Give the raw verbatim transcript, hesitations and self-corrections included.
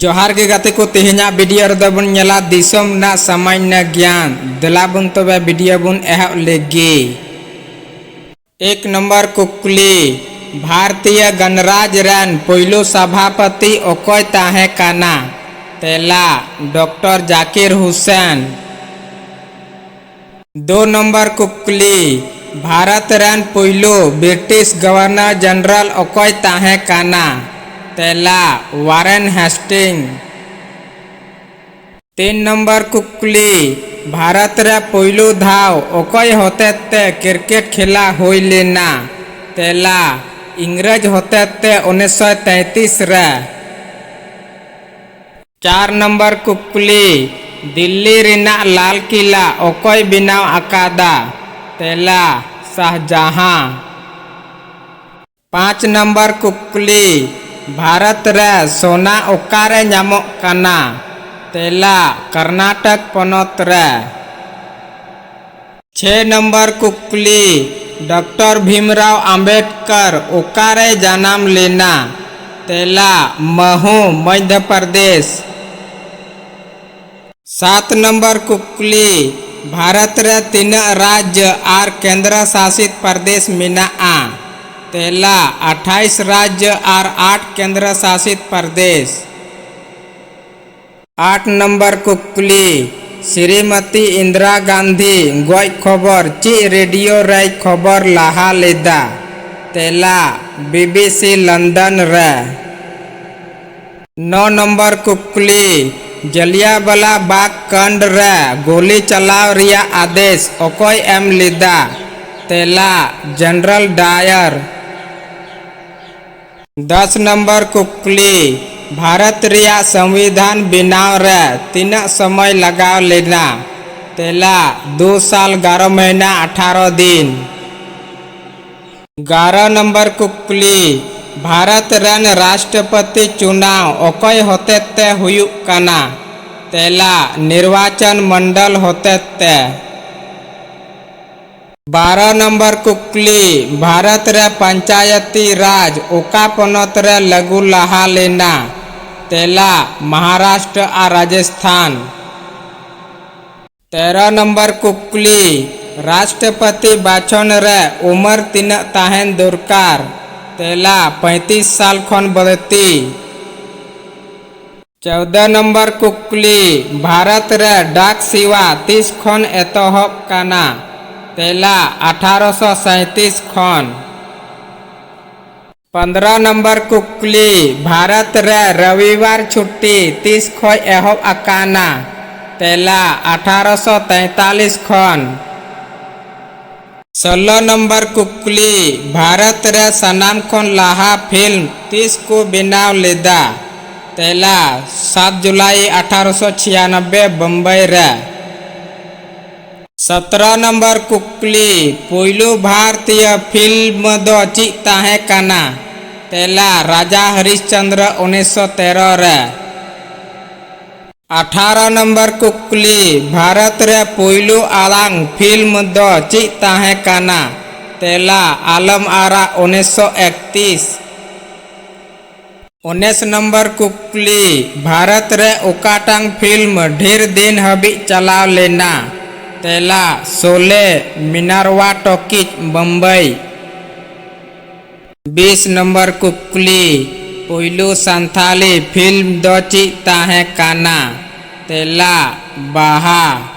ᱡᱚᱦᱟᱨ ᱜᱮ ᱜᱟᱛᱮ ᱠᱚ, ᱛᱮᱦᱮᱧᱟᱜ video ᱨᱮᱫᱚ ᱵᱚᱱ ᱧᱮᱞᱟ ᱫᱤᱥᱚᱢ ᱨᱮᱱᱟᱜ ᱥᱟᱢᱟᱱᱱᱚ ᱜᱮᱭᱟᱱ᱾ ᱫᱮᱞᱟ ᱵᱚᱱ ᱛᱚᱵᱮ video ᱵᱚᱱ ᱮᱦᱚᱵ ᱞᱮᱜᱮ᱾ ᱮᱠ ᱱᱚᱢᱵᱚᱨ ᱠᱩᱠᱞᱤ, ᱵᱷᱟᱨᱚᱛᱤᱭᱚ ᱜᱚᱱᱨᱟᱡᱽ ᱨᱮᱱ ᱯᱩᱭᱞᱩ ᱥᱚᱵᱷᱟᱯᱚᱛᱤ ᱚᱠᱚᱭ ᱛᱟᱦᱮᱸ ᱠᱟᱱᱟ? ᱛᱮᱞᱟ, ᱰᱚᱠᱴᱚᱨ ᱡᱟᱠᱤᱨ ᱦᱩᱥᱮᱱ᱾ ᱫᱩ ᱱᱚᱢᱵᱚᱨ ᱠᱩᱠᱞᱤ, ᱵᱷᱟᱨᱚᱛ ᱨᱮᱱ ᱯᱩᱭᱞᱩ ᱵᱨᱤᱴᱤᱥ ᱜᱚᱵᱷᱚᱨᱱᱚᱨ ᱡᱮᱱᱟᱨᱮᱞ ᱚᱠᱚᱭ ᱛᱟᱦᱮᱸ ᱠᱟᱱᱟ? ᱛᱮᱞᱟ, ᱣᱟᱨᱮᱱ ᱦᱮᱥᱴᱤᱝ᱾ ᱛᱤᱱ ᱱᱚᱢᱵᱚᱨ ᱠᱩᱠᱞᱤ, ᱵᱷᱟᱨᱚᱛ ᱨᱮ ᱯᱩᱭᱞᱩ ᱫᱷᱟᱣ ᱚᱠᱚᱭ ᱦᱚᱛᱮᱛᱮ ᱠᱨᱤᱠᱮᱴ ᱠᱷᱮᱞᱟ ᱦᱩᱭ ᱞᱮᱱᱟ? ᱛᱮᱞᱟ, ᱤᱝᱨᱮᱡᱽ ᱦᱚᱛᱮᱛᱮ ᱩᱱᱤᱥᱥᱚ ᱛᱮᱸᱛᱤᱥ ᱨᱮ᱾ ᱪᱟᱨ ᱱᱚᱢᱵᱚᱨ ᱠᱩᱠᱞᱤ, ᱫᱤᱞᱞᱤ ᱨᱮᱱᱟᱜ ᱞᱟᱞ ᱠᱤᱞᱟ ᱚᱠᱚᱭ ᱵᱮᱱᱟᱣ ᱟᱠᱟᱫᱟ? ᱛᱮᱞᱟ, ᱥᱟᱦᱡᱟᱦᱟᱸ᱾ ᱯᱟᱸᱪ ᱱᱚᱢᱵᱚᱨ ᱠᱩᱠᱞᱤ, ᱵᱷᱟᱨᱚᱛ ᱨᱮ ᱥᱳᱱᱟ ᱚᱠᱟᱨᱮ ᱧᱟᱢᱚᱜ ᱠᱟᱱᱟ? ᱛᱮᱞᱟ, ᱠᱚᱨᱱᱟᱴᱚᱠ ᱯᱚᱱᱚᱛ ᱨᱮ᱾ ᱪᱷᱮ ᱱᱚᱢᱵᱚᱨ ᱠᱩᱠᱞᱤ, ᱰᱚᱠᱴᱚᱨ ᱵᱷᱤᱢᱨᱟᱣ ᱟᱢᱵᱮᱰᱠᱚᱨ ᱚᱠᱟᱨᱮ ᱡᱟᱱᱟᱢ ᱞᱮᱱᱟ? ᱛᱮᱞᱟ, ᱢᱟᱦᱩ, ᱢᱚᱫᱷᱭᱚ ᱯᱨᱚᱫᱮᱥ᱾ ᱥᱟᱛ ᱱᱚᱢᱵᱚᱨ ᱠᱩᱠᱞᱤ, ᱵᱷᱟᱨᱚᱛ ᱨᱮ ᱛᱤᱱᱟᱹᱜ ᱨᱟᱡᱽᱡᱚ ᱟᱨ ᱠᱮᱱᱫᱨᱚ ᱥᱟᱥᱤᱛ ᱯᱨᱚᱫᱮᱥ ᱢᱮᱱᱟᱜᱼᱟ? ᱛᱮᱞᱟ, ᱟᱴᱷᱟᱭᱤᱥ ᱨᱟᱡᱽᱡᱚ ᱟᱨ ᱟᱴ ᱠᱮᱱᱫᱨᱚ ᱥᱟᱥᱤᱛ ᱯᱨᱚᱫᱮᱥ᱾ ᱟᱴ ᱱᱚᱢᱵᱚᱨ ᱠᱩᱠᱞᱤ, ᱥᱨᱤᱢᱚᱛᱤ ᱤᱱᱫᱤᱨᱟ ᱜᱟᱱᱫᱷᱤ ᱜᱚᱡ ᱠᱷᱚᱵᱚᱨ ᱪᱮᱫ ᱨᱮᱰᱤᱭᱳ ᱨᱮᱭ ᱠᱷᱚᱵᱚᱨ ᱞᱟᱦᱟ ᱞᱮᱫᱟ? ᱛᱮᱞᱟ, ᱵᱤ ᱵᱤ ᱥᱤ ᱞᱚᱱᱰᱚᱱ ᱨᱮ᱾ ᱱᱚ ᱱᱚᱢᱵᱚᱨ ᱠᱩᱠᱞᱤ, ᱡᱟᱞᱤᱭᱟᱣᱟᱞᱟ ᱵᱟᱜᱽ ᱠᱟᱱᱰ ᱨᱮ ᱜᱩᱞᱤ ᱪᱟᱞᱟᱣ ᱨᱮᱭᱟᱜ ᱟᱫᱮᱥ ᱚᱠᱚᱭ ᱮᱢ ᱞᱮᱫᱟ? ᱛᱮᱞᱟ, ᱡᱮᱱᱟᱨᱮᱞ ᱰᱟᱭᱟᱨ᱾ ᱫᱚᱥ ᱱᱚᱢᱵᱚᱨ ᱠᱩᱠᱞᱤ, ᱵᱷᱟᱨᱚᱛ ᱨᱮᱭᱟᱜ ᱥᱚᱝᱵᱤᱫᱷᱟᱱ ᱵᱮᱱᱟᱣ ᱨᱮ ᱛᱤᱱᱟᱹᱜ ᱥᱚᱢᱚᱭ ᱞᱟᱜᱟᱣ ᱞᱮᱱᱟ? ᱛᱮᱞᱟ, ᱫᱩ ᱥᱟᱞ ᱜᱟᱨᱚ ᱢᱟᱹᱦᱱᱟᱹ ᱟᱴᱷᱟᱨᱚ ᱫᱤᱱ᱾ ᱜᱟᱨᱚ ᱱᱚᱢᱵᱚᱨ ᱠᱩᱠᱞᱤ, ᱵᱷᱟᱨᱚᱛ ᱨᱮᱱ ᱨᱟᱥᱴᱨᱚᱯᱚᱛᱤ ᱪᱩᱱᱟᱣ ᱚᱠᱚᱭ ᱦᱚᱛᱮᱛᱮ ᱦᱩᱭᱩᱜ ᱠᱟᱱᱟ? ᱛᱮᱞᱟ, ᱱᱤᱨᱵᱟᱪᱚᱱ ᱢᱚᱱᱰᱚᱞ ᱦᱚᱛᱮᱛᱮ᱾ ᱵᱟᱨᱚ ᱱᱚᱢᱵᱚᱨ ᱠᱩᱠᱞᱤ, ᱵᱷᱟᱨᱚᱛ ᱨᱮ ᱯᱚᱧᱪᱟᱭᱚᱛᱤ ᱨᱟᱡᱽ ᱚᱠᱟ ᱯᱚᱱᱚᱛ ᱨᱮ ᱞᱟᱹᱜᱩ ᱞᱟᱦᱟ ᱞᱮᱱᱟ? ᱛᱮᱞᱟ, ᱢᱚᱦᱟᱨᱟᱥᱴᱨᱚ ᱟᱨ ᱨᱟᱡᱚᱥᱛᱷᱟᱱ᱾ ᱛᱮᱨᱚ ᱱᱚᱢᱵᱚᱨ ᱠᱩᱠᱞᱤ, ᱨᱟᱥᱴᱨᱚᱯᱚᱛᱤ ᱵᱟᱪᱷᱚᱱ ᱨᱮ ᱩᱢᱮᱨ ᱛᱤᱱᱟᱹᱜ ᱛᱟᱦᱮᱱ ᱫᱚᱨᱠᱟᱨ? ᱛᱮᱞᱟ, ᱯᱚᱸᱭᱛᱤᱥ ᱥᱟᱞ ᱠᱷᱚᱱ ᱵᱟᱹᱲᱛᱤ᱾ ᱪᱳᱫᱫᱚ ᱱᱚᱢᱵᱚᱨ ᱠᱩᱠᱞᱤ, ᱵᱷᱟᱨᱚᱛ ᱨᱮ ᱰᱟᱠ ᱥᱮᱵᱟ ᱛᱤᱥ ᱠᱷᱚᱱ ᱮᱛᱚᱦᱚᱵ ᱠᱟᱱᱟ? ᱛᱮᱞᱟ, ᱟᱴᱷᱟᱨᱚᱥᱚ ᱥᱟᱸᱭᱛᱤᱥ ᱠᱷᱚᱱ᱾ ᱯᱚᱱᱫᱽᱨᱚ ᱱᱚᱢᱵᱚᱨ ᱠᱩᱠᱞᱤ, ᱵᱷᱟᱨᱚᱛ ᱨᱮ ᱨᱚᱵᱤᱵᱟᱨ ᱪᱷᱩᱴᱤ ᱛᱤᱥ ᱠᱷᱚᱱ ᱮᱦᱚᱵ ᱟᱠᱟᱱᱟ? ᱛᱮᱞᱟ, ᱟᱴᱷᱟᱨᱚᱥᱚ ᱛᱮᱸᱭᱛᱟᱞᱤᱥ ᱠᱷᱚᱱ᱾ ᱥᱳᱞᱞᱳ ᱱᱚᱢᱵᱚᱨ ᱠᱩᱠᱞᱤ, ᱵᱷᱟᱨᱚᱛ ᱨᱮ ᱥᱟᱱᱟᱢ ᱠᱷᱚᱱ ᱞᱟᱦᱟ ᱯᱷᱤᱞᱢ ᱛᱤᱥ ᱠᱚ ᱵᱮᱱᱟᱣ ᱞᱮᱫᱟ? ᱛᱮᱞᱟ, ᱥᱟᱛ ᱡᱩᱞᱟᱭ ᱟᱴᱷᱟᱨᱚᱥᱚ ᱪᱷᱤᱭᱟᱱᱚᱵᱵᱳᱭ, ᱵᱳᱢᱵᱟᱭ ᱨᱮ᱾ ᱥᱚᱛᱨᱚ ᱱᱚᱢᱵᱚᱨ ᱠᱩᱠᱞᱤ, ᱯᱩᱭᱞᱩ ᱵᱷᱟᱨᱚᱛᱤᱭᱚ ᱯᱷᱤᱞᱢ ᱫᱚ ᱪᱮᱫ ᱛᱟᱦᱮᱸ ᱠᱟᱱᱟ? ᱛᱮᱞᱟ, ᱨᱟᱡᱟ ᱦᱚᱨᱤᱥᱪᱚᱱᱫᱨᱚ, ᱩᱱᱤᱥᱥᱚ ᱛᱮᱨᱚ ᱨᱮ᱾ ᱟᱴᱷᱟᱨᱚ ᱱᱚᱢᱵᱚᱨ ᱠᱩᱠᱞᱤ, ᱵᱷᱟᱨᱚᱛ ᱨᱮ ᱯᱩᱭᱞᱩ ᱟᱲᱟᱝ ᱯᱷᱤᱞᱢ ᱫᱚ ᱪᱮᱫ ᱛᱟᱦᱮᱸ ᱠᱟᱱᱟ? ᱛᱮᱞᱟ, ᱟᱞᱚᱢ ᱟᱨᱟ, ᱩᱱᱤᱥᱥᱚ ᱮᱠᱛᱤᱥ᱾ ᱩᱱᱤᱥ ᱱᱚᱢᱵᱚᱨ ᱠᱩᱠᱞᱤ, ᱵᱷᱟᱨᱚᱛ ᱨᱮ ᱚᱠᱟᱴᱟᱝ ᱯᱷᱤᱞᱢ ᱰᱷᱮᱨ ᱫᱤᱱ ᱦᱟᱹᱵᱤᱡ ᱪᱟᱞᱟᱣ ᱞᱮᱱᱟ? ᱛᱮᱞᱟ, ᱥᱳᱞᱮ, ᱢᱤᱱᱟᱨᱣᱟ ᱴᱚᱠᱤᱡᱽ, ᱵᱳᱢᱵᱟᱭ᱾ ᱵᱤᱥ ᱱᱚᱢᱵᱚᱨ ᱠᱩᱠᱞᱤ, ᱯᱩᱭᱞᱩ ᱥᱟᱱᱛᱷᱟᱞᱤ ᱯᱷᱤᱞᱢ ᱫᱚ ᱪᱮᱫ ᱛᱟᱦᱮᱸ ᱠᱟᱱᱟ? ᱛᱮᱞᱟ, ᱵᱟᱦᱟ᱾